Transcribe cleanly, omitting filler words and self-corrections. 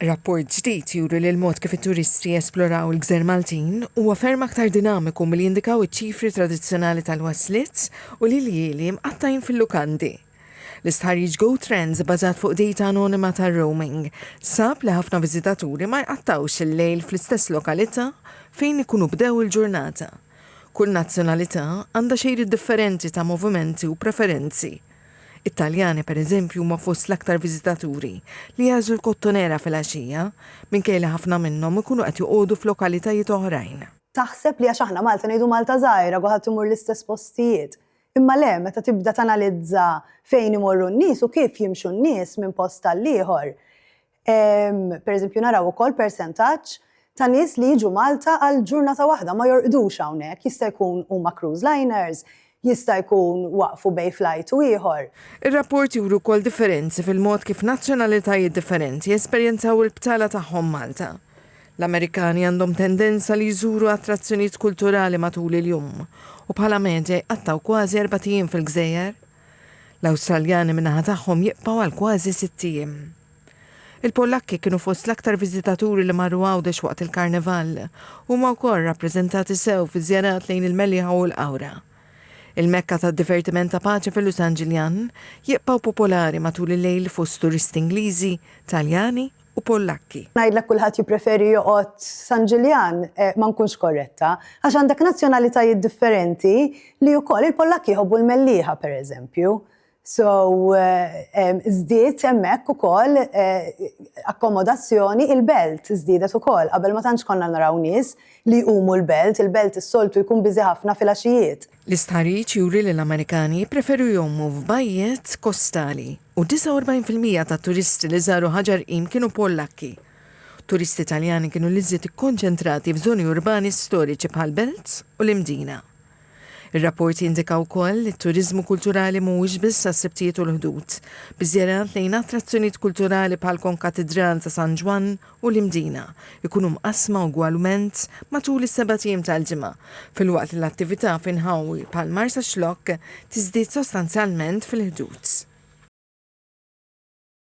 Rapport ġdid juri li l-mod kif it-turisti jesploraw il-gżejjer Maltin huwa ferm aktar dinamiku milli jindikaw iċ-ċifri tradizzjonali tal-wasliet u l-iljieli mqattgħin fil-lukandi. L-istħarriġ Go Trends bbażat fuq data anonima tar-roaming sab li ħafna viżitaturi ma jqattgħux il-lejl fl-istess lokalità fejn ikunu bdew il-ġurnata. Kull nazzjonalità għandha xejriet differenti ta' movimenti u preferenzi. It-Taljani, pereżempju, huma fost l-aktar viżitaturi li jagħżlu l-Kottonera filgħaxija, minkejja li ħafna minnhom ikunu qed joqogħdu f'lokalitajiet oħrajn. Taħseb li għax aħna Malta ngħidu Malta żgħira kulħadd imur l-istess postijiet. Imma le, meta tibda tanalizza fejn imorru n-nies u kif jimxu n-nies minn post għall-ieħor, Per eżempju, naraw ukoll persentaġġ ta' nies li jiġu Malta għal ġurnata waħda ma jorqdux hawnhekk, jista' jkun huma cruise liners, jista' jkun waqfu bejn flight u ieħor. Ir-rapport juri wkoll differenzi fil-mod kif nazzjonalitajiet differenti jesperjenzaw il-btala tagħhom Malta. L-Amerikani għandhom tendenza li jżuru attrazzjonijiet kulturali matul il-jum u bħala medja jqattgħu kważi erbat ijiem fil-gżejjer. L-Awstraljani min-naħa tagħhom jibqgħu għal kważi sitt ijiem. Il-Pollakki kienu fost l-aktar viżitaturi li marru Għawdex waqt il-Karnival. Huma wkoll rappreżentati sew fi żjarat lejn il-Mellieħa u l-Qawra. Il-Mekka tad-divertiment ta' paċe fil San Ġiljan jibqgħu popolari matul il-lejl fost turisti Ingliżi, Taljani u Pollakki. Ngħidlek kulħadd jippreferi joqgħod San Ġiljan ma nkunx korretta, għax għandek nazzjonalitajiet differenti li wkoll il-Pollakki jħobbu l-Mellieħa pereżempju. So żdied hemmhekk ukoll akkomodazzjoni il-belt żdiedet ukoll. Qabel ma tantx konna naraw nies li jqumu l-belt, il-belt is-soltu jkun busy ħafna filgħaxijiet. L-istħarriġ juri li l-Amerikani jippreferu jgħumu f'bajjiet kostali u 49% tat-turisti li żaru Ħaġar Qim kienu Pollakki. Turisti Taljani kienu l-iżjed ikkonċentrati f'żoni urbani storiċi bħall-Belt u l-Imdina. Ir-rapport jindika wkoll li t-turiżmu kulturali mhuwiex biss għas-Sibtijiet u l-Ħdud, bi żjarat lejn attrazzjonijiet kulturali bħall-Konkatidral ta' San Ġwann u l-Imdina jkunu mqassma ugwalment matul is-sebat ijiem tal-ġimgħa, filwaqt li l-attività fi nħawi bħal Marsaxlokk tiżdied sostanzjalment fil-Ħdud.